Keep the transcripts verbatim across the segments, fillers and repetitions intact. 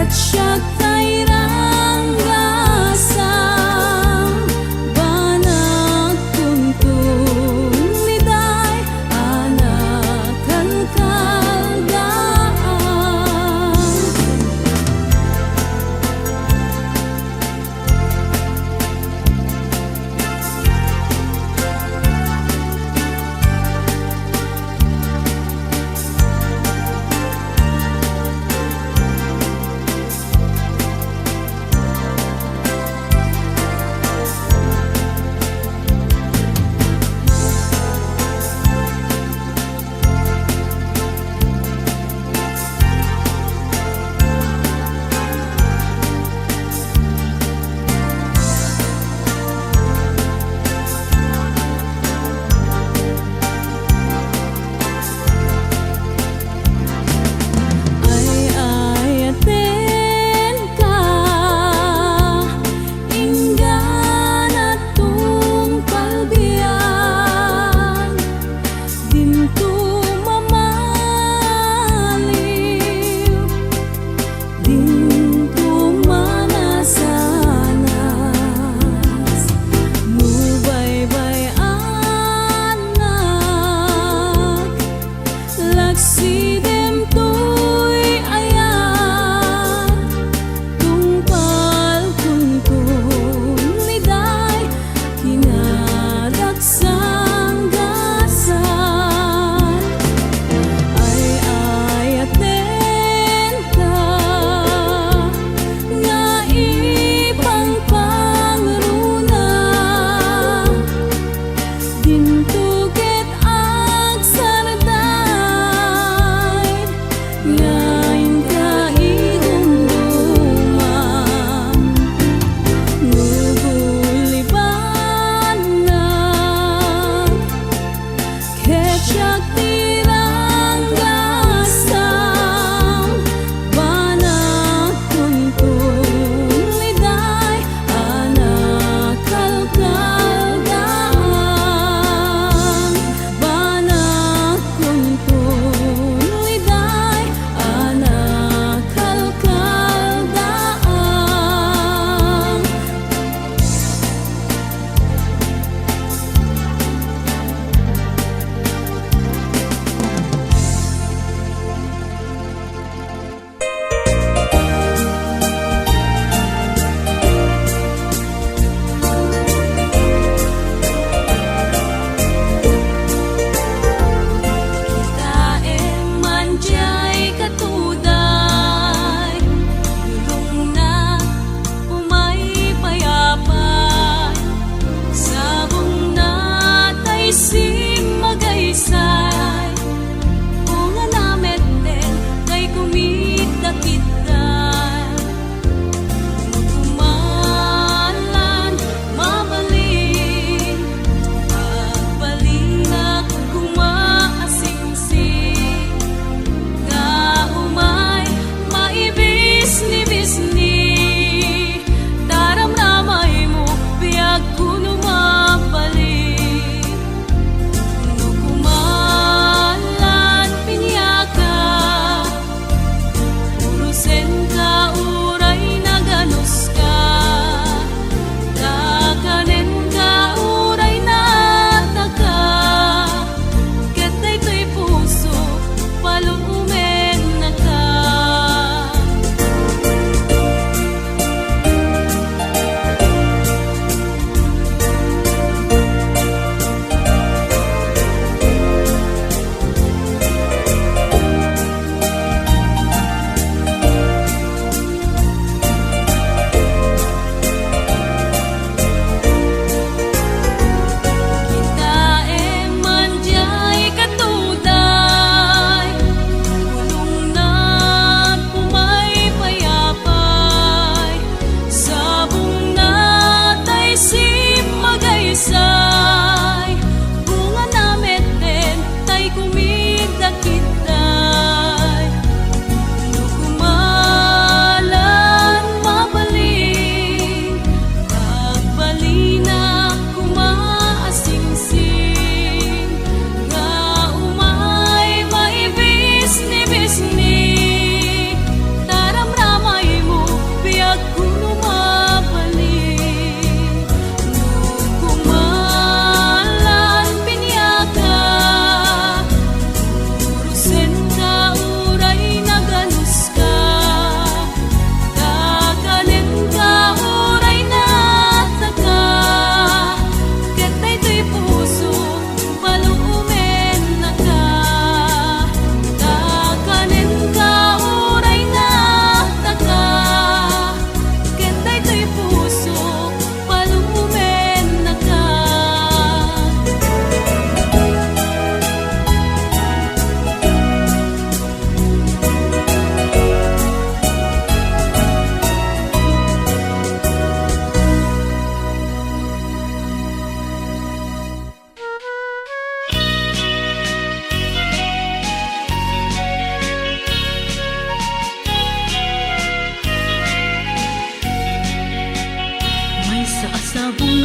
Siak tayrang gasam, banag tuntun ni day a nakalkaldaan.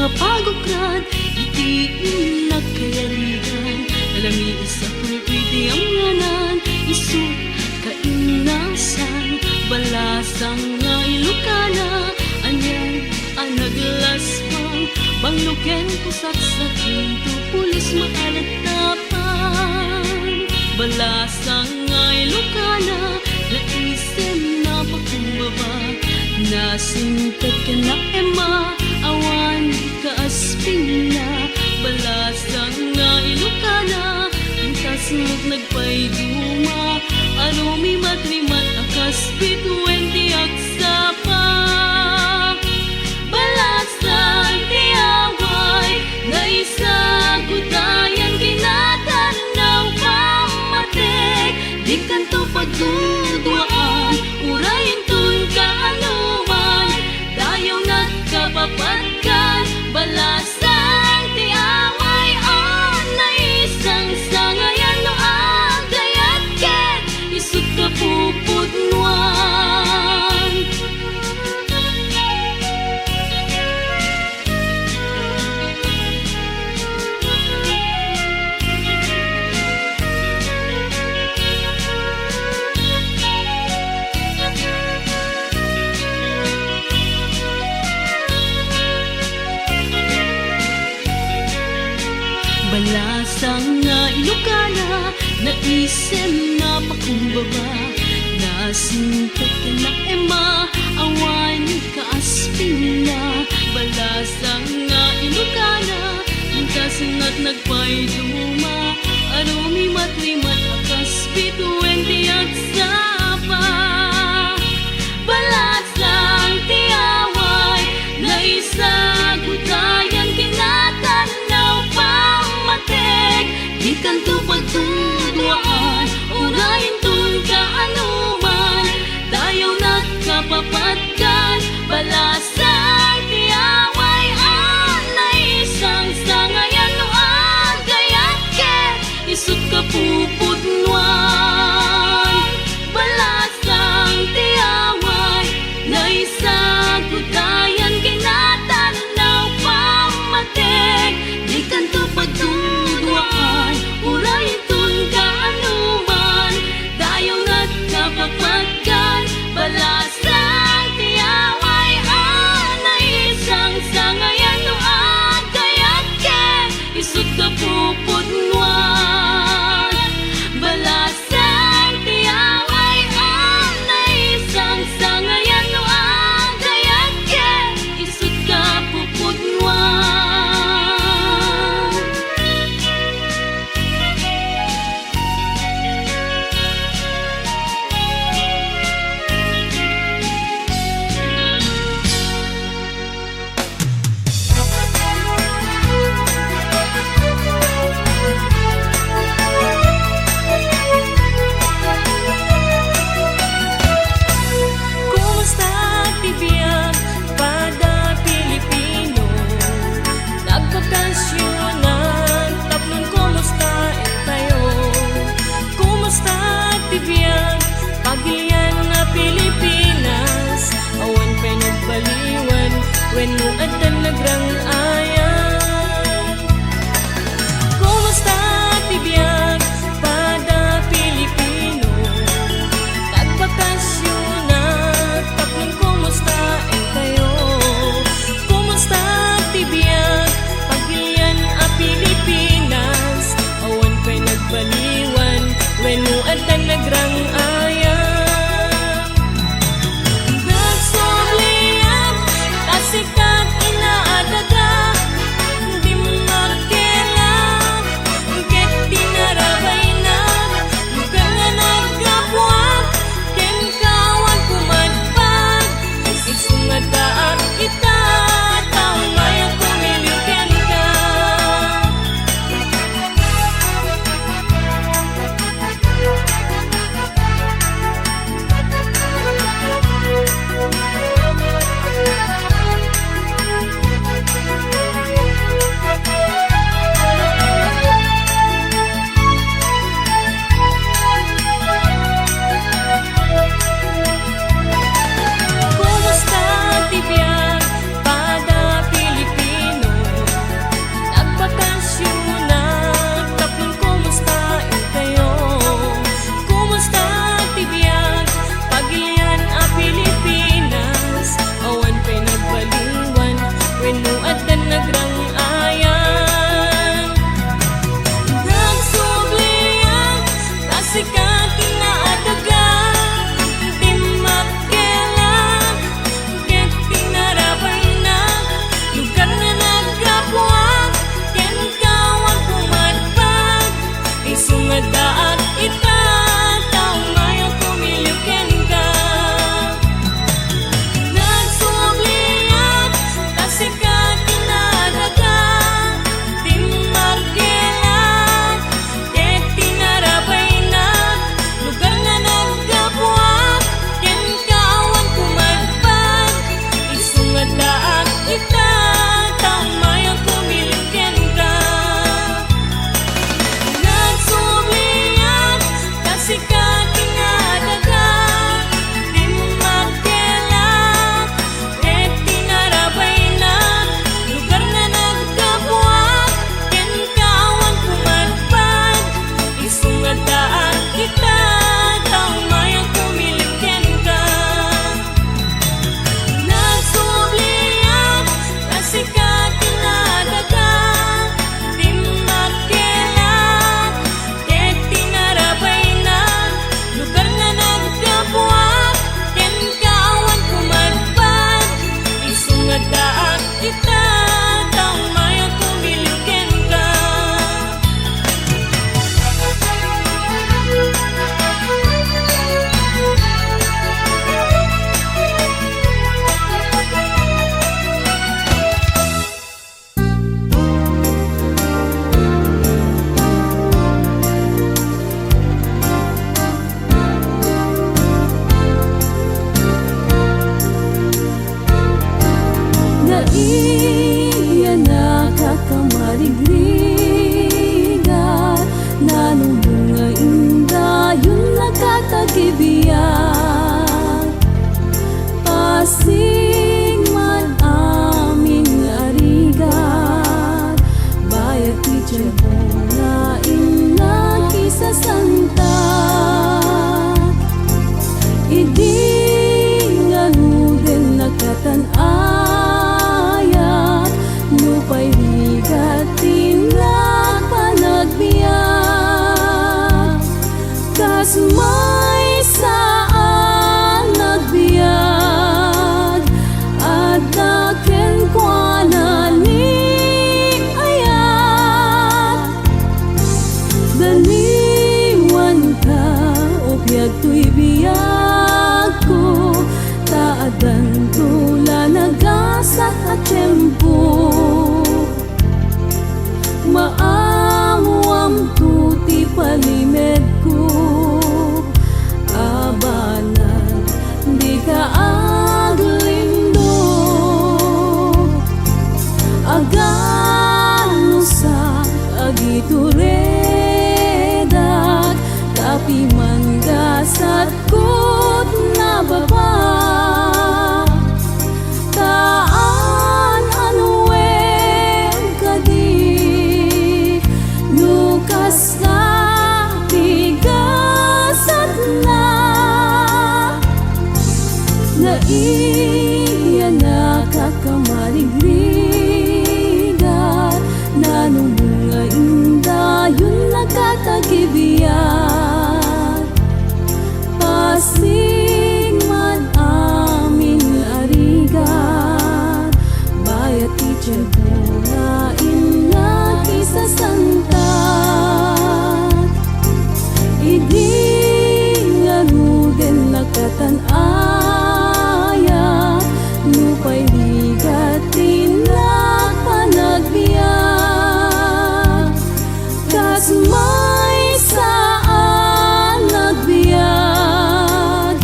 Mapagukrat iti innak kayarigan, alami isapul iti amnganan, isu kainnasan, balasang nga Ilokana, anian a naglaspang, banglo ken pusaksak, kinto pulis maalattapan. Balasang nga Ilokana, naisem, napakumbaba, nasingpet ken naemma, awan kaaspingna. Balasang nga Ilokana, intas met nagpaiduma, a rumirimat-rimat a kas bituen ti agsapa. Balasang ti away, naisagutayan, kinatannaw, pammatek, dikanto pagduduaan, uray inton kaanoman, dayaw nagkapapatgan. Balasang ti away, a naisangsangayan, no agayat ket isut kapupudnuan. Balasang nga Ilokana, naisem, napakumbaba, nasingpet ken naemma, awan kaaspingna. Balasang nga Ilokana, intas met nagpaiduma, a rumirimat-rimat a kas bituen ti agsapa. Balasang ti away, naisagutayan, kinatannaw, pammatek, dikanto pagduduaan, uray inton kaanoman, dayaw nagkapapatgan. Balasang ti away, a naisangsangayan, no agayat ket isut kapupudnuan. Balasang ti away, naisagutayan, kinatannaw, pammatek, dikanto pagduduaan, uray inton kaanoman, dayaw nagkapapatgan. Balasang ti away, a naisangsangayan, no agayat ket isut kapupudnuan. Sigmad amin a rigat, bayat ti tiempo nga innak isasanta. Idi ngaruden nakatan-ayat, nupay rigat ti innak panagbiag. Kas maysa a nagbiag, adda kenkuana ni ayat. Daniwanka, upiag toy biagko, ta addanto la nagasat a tiempo. Maammoamto ti palimedko, abanan, dika aglindog. Aganusak, agituredak, ta pimangasat ket nababa. Haan a nuem kadi, no kasta ti gasatna. Naiyanakak a marigrigat, nanumnga indayon nakatagibiat. Pasigmad amin a rigat, bayat ti tiempo nga innak isasanta. Idi ngaruden nakatan-ayat, nupay rigat ti innak panagbiag. Kas maysa a nagbiag,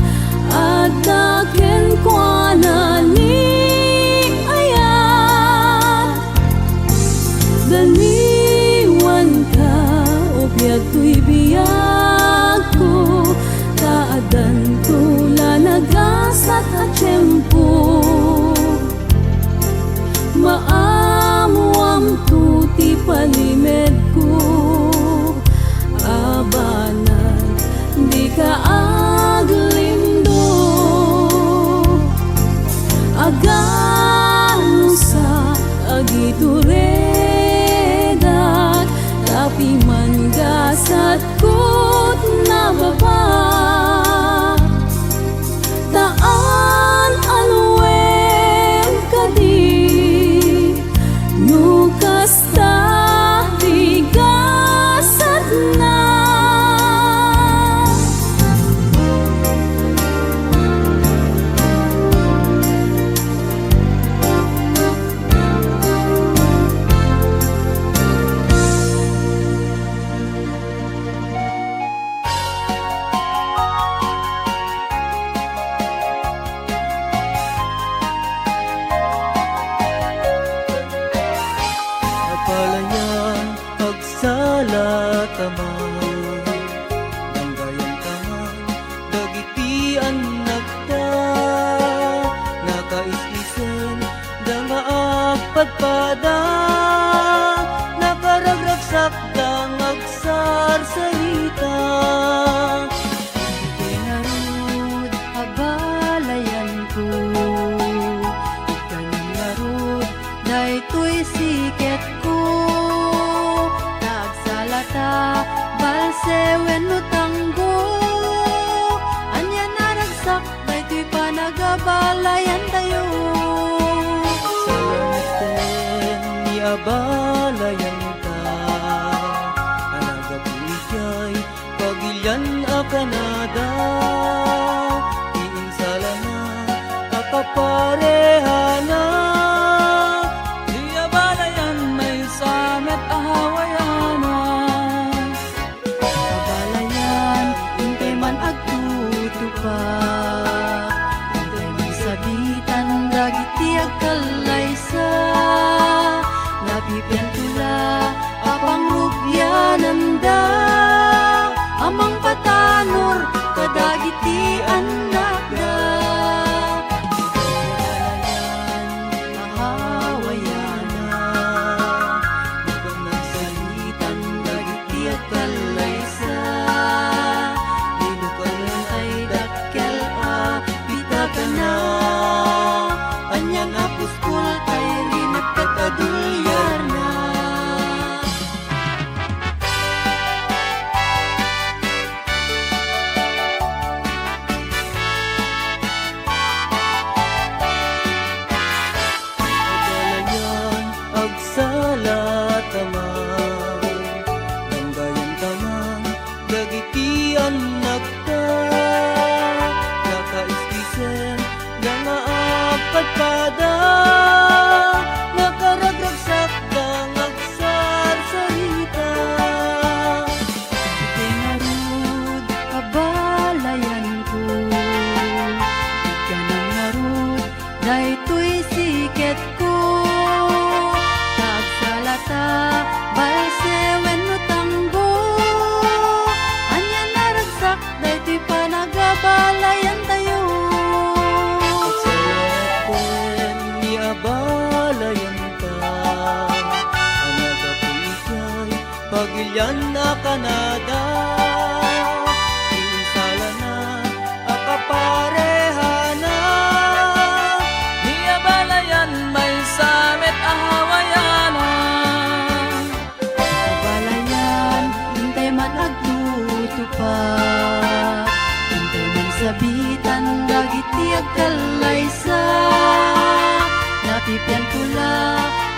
adda kenkuana ni ayat. Daniwanka, upiag toy biagko, ta addanto la nagasat a tiempo. Maammoamto ti palimedko, abanan, dika aglindog. Aganusak, agituredak, ta pimangasat ket nababa. Haan a nuem kadi, no kasta ti gasatna. Abalayan, agsala ta man, danggayan ta man dagiti annakta, nakaisisen da nga agpadpada, nakaragragsakda nga agsarsarita. Ditoy ngarud, abalayanko, ikkan ngarud, daytoy siketko. Ta agsalata, balse wenno tanggo, ania naragsak daytoy panagabalayantayo. Salamet ken ni abalayanta, a naggapu idiay pagilian a kanada, ti insalana a kaparehana. Ti abalayan maysa met a hawayana. Abalayan, intay man agtutupa, intay man sabitan dagiti agkallaysa. Napipianto la a pangrugiananda a mangpatanor kadagiti annakda. Daytoy siketko, ta agsalata, balse wenno tanggo. Ania a naragsak daytoy panagabalayantayo? Agsayaat ken ni abalayanta a naggapu idiay pagilian a kanada. Ti insalana a kaparehana, ni abalayan maysa met a hawayana. Abalayan, intay man agtutupa, intay man sabitan dagiti agkallaysa. Napipianto la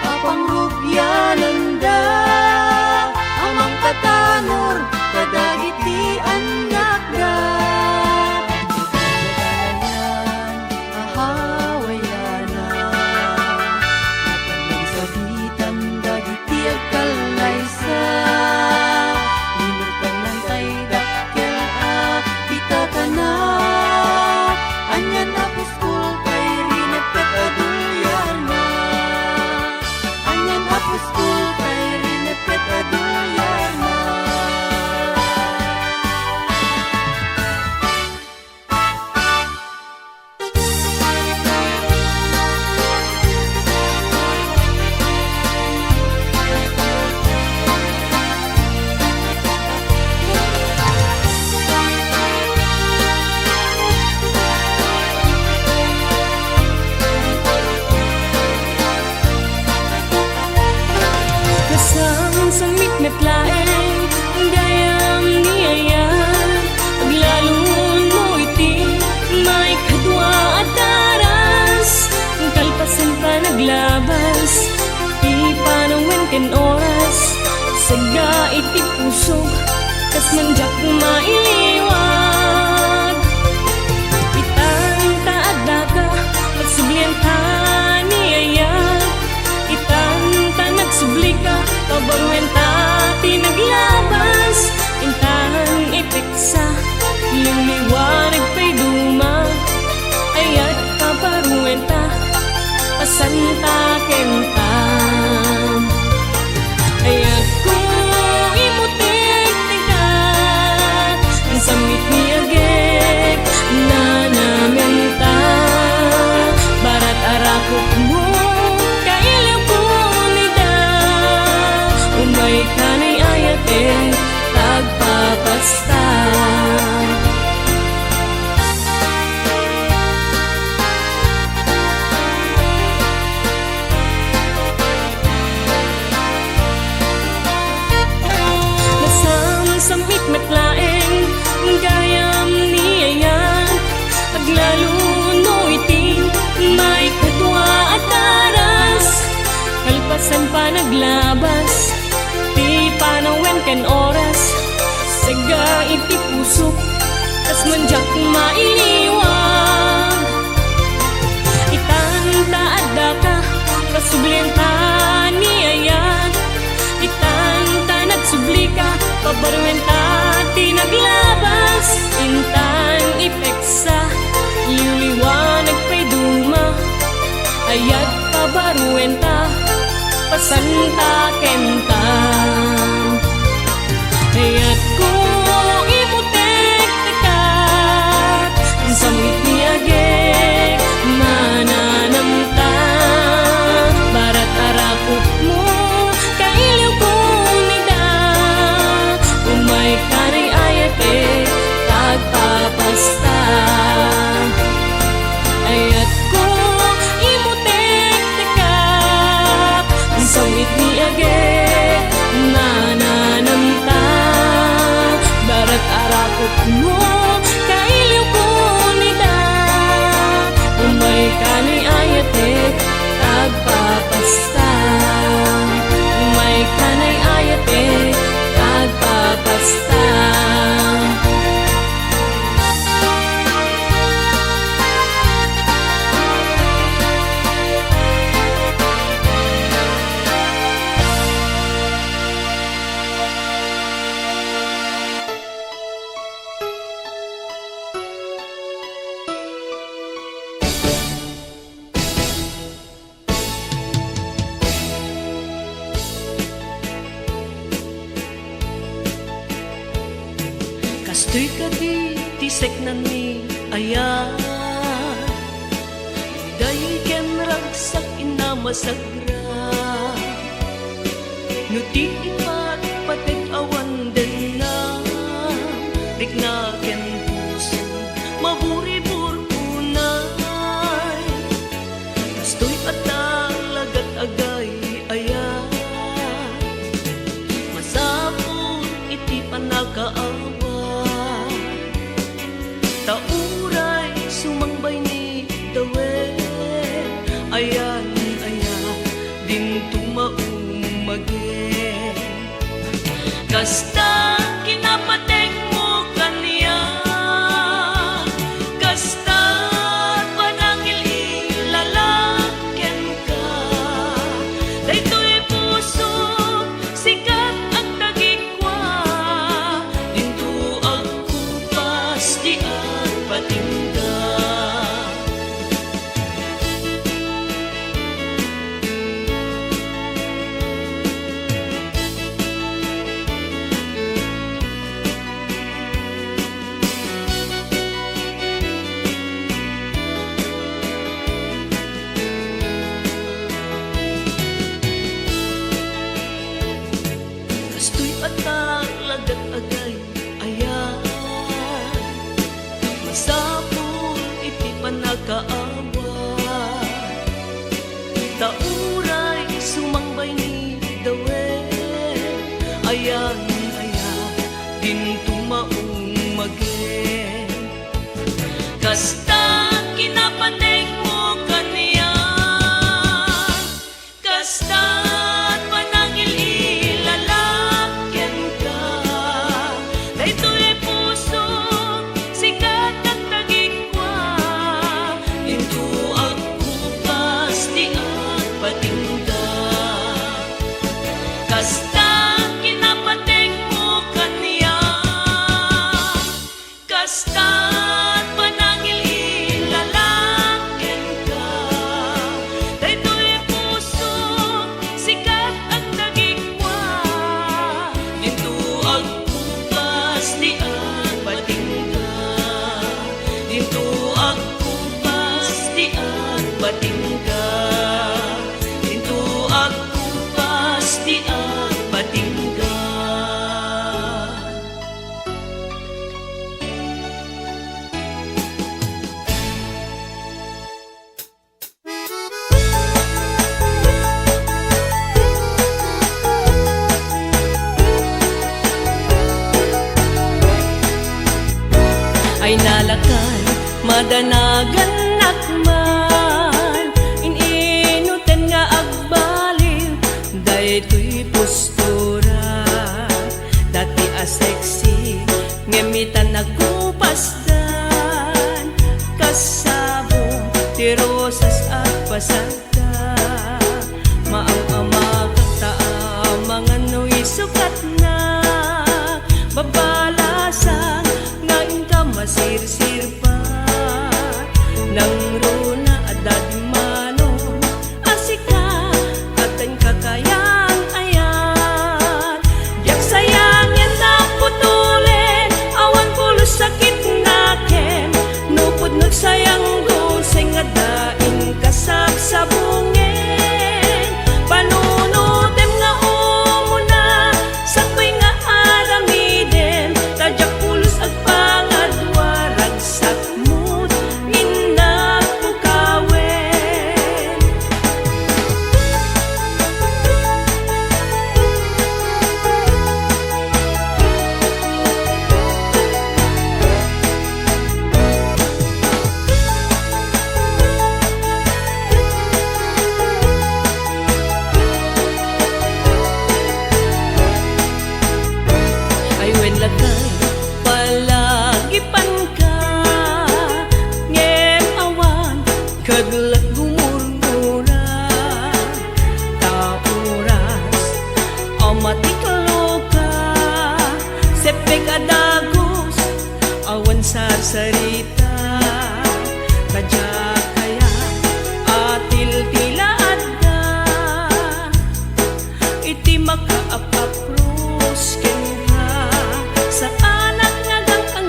a pangrugiananda a mangpatanor kadagiti annakda. Abalayan a hawayana, napagsabitan dagiti agkallaysa. Linurpannantay dakkel a pitatana. Anian a puskol kay rinepet a duliarna. Anian a puskol kay rinepet a duliarna. Nasamsamit met laeng gayam ni ayat, aglalo no iti maikadua a daras, kalpasan panaglabas ti panawen ken oras, sagga iti pusok, kas man diak mailiwag. Itan ta addaka, pagsublianta ni ayat. Itan ta nagsublika, pabaruenta ti naglabas. Intan ipeksa, liwliwanag pay duma. Ayat pabaruenta, pasanta kentan. Ayatko, imutektek, samit ni agek, nanamenta. Barat a rakopmo, kailiwko nida. Umayka ni ayatek, agpapasta. Nasamsamit met laeng gayam ni ayat, aglalo no iti maikadua a daras, kalpasan panaglabas ti panawen ken oras, sagga iti pusok, kas man diak mailiwag. Itan ta addaka, pasublienta ni ayat. Itan ta nagsublika, pabaruenta ti naglabas. Intan ipeksa, liwliwanag pay duma. Ayat pabaruenta, pasanta kentan. Ayatko, imutektekak, samit ni agek, mananamta. Barat a rakopmo, kailiwko nida. Umayka ni ayatek, agpapasta. Ayatko, imutektekak, samit ni agek, mananamta. Barat a rakopmo, kailiwko nida. Umayka ni ayatek, agpapasta. Umayka ni ayatek, agpapasta. Toy kadi ti seknan mi aya? Day ken ragsak inna masagra. No ti ipatpateg awan denna, rikna ken puso, maburibur unay. Kastoy a talagat agay-ayat, masapul iti pannakaawat. Ta uray sumangbay ni Dawe, ayan aya, dinto maumage. Kasta kinapateg mo kaniak, kasta panangil-ilalak kenka. Daytoy puso, sikat agtagikua, dinto agkupas ti agpatingga. Kastoy a talagat agay-ayat, masapul iti pannakaawat. Ta uray sumangbay ni Dawe, ayan aya, dinto maumage. Kasta kinapateg mo kaniak, kasta panangil-ilalak kenka. Daytoy puso, sikat agtagikua, dinto agkupas ti agpatingga. Kasta kinapateg mo kaniak, kasta panangil-ilalak kenka. Daytoy puso, sikat agtagikua, dinto agkupas ti agpatingga. Dinto agkupas ti agpatingga. Dinto agkupas ti agpatingga. Ay nalakay, madanagannak man, in-inutan nga agbaliw, daytoy postura. Dati a sexy, ngem ita nagkupasdan, kas sabong ti rosas agpasagda. Maam-amakak ta amangan no isukatna, babalasan nga inka masirsirpat. Nangruna a dadimanon a sika, adda inka kayang-ayat. Diak sayangen ta putolen, awan pulos sakit nakem. No pudno ti sayangko, saan nga adda inka sabsabongen. Panunotem nga umuna, sakbay nga aramidem, ta diak pulos agpangadua, ragsak met innak pukawen. Ay wen lakay, palagipanka, ngem awan kaglat gumurgura. Ta oras a matikloka, seppek a dagus, awan sarsarita. Ta diak kayat a tiltila adda iti makaap-apros kenka. Saanak nga agangngeg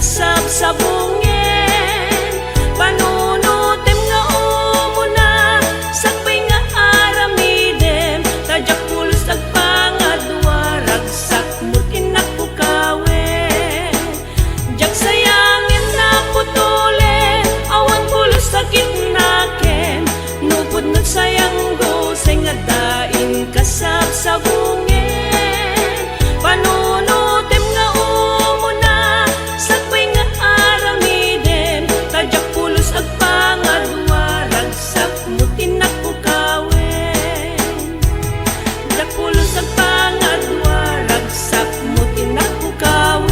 Sabsabongen, panunotem nga umuna, sakbay nga aramidem, ta diak pulos agpangadua, ragsak met innak pukawen. Diak sayangen a putolen, awan pulos a kidnakem, nupod met sayanggo, say nga adda inka sabsabongen. Panunotem nga umuna, sakbay nga aramidem, ta diak pulos agpangadua, ragsak met innak pukawen. Diak pulos agpangadua, ragsak met innak pukawen.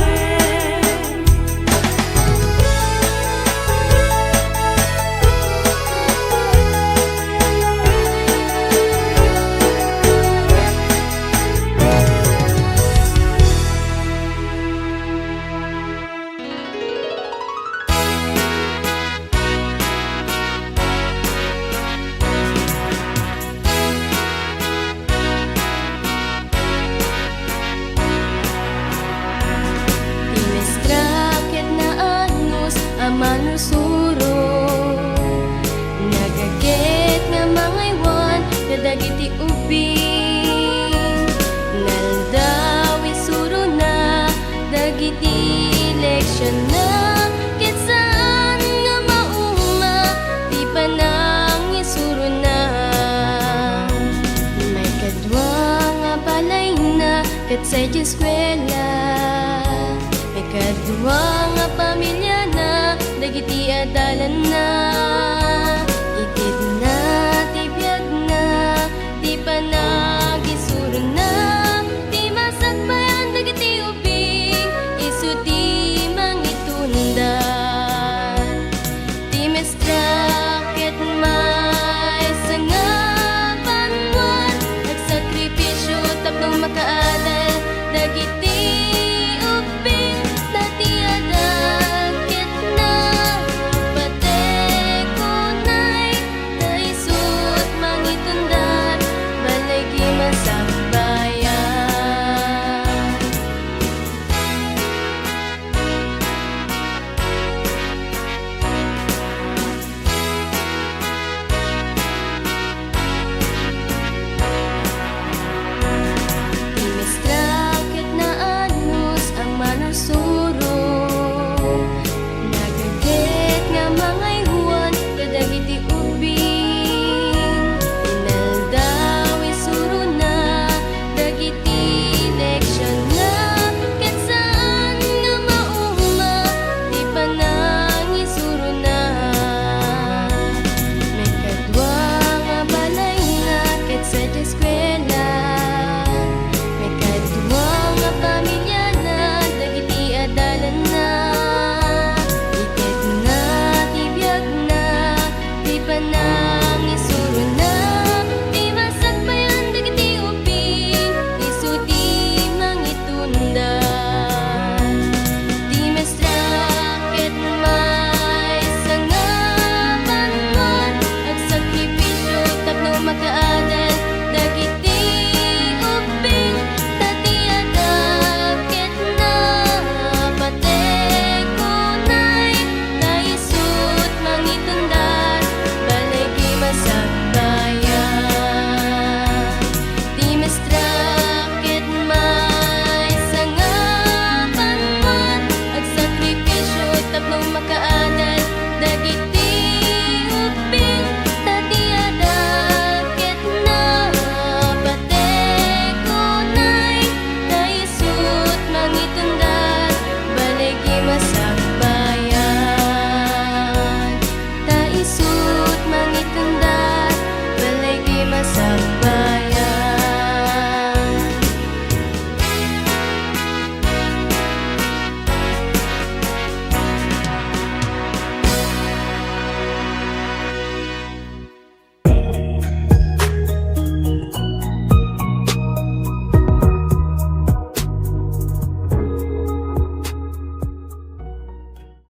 Ti mestra ket naanus a manusuro, nagaget nga mangaywan kadagiti ubbing. Naldaw isurona dagiti leksionna, ket saan nga mauma ti panangisurona. Maikadua nga balayna ket say ti eskuela. Maikadua nga pamiliana dagiti adalanna. Itedna ti biagna, ti panagisurona, ti masakbayan dagiti ubbing, isu ti mangitunda. Ti mestra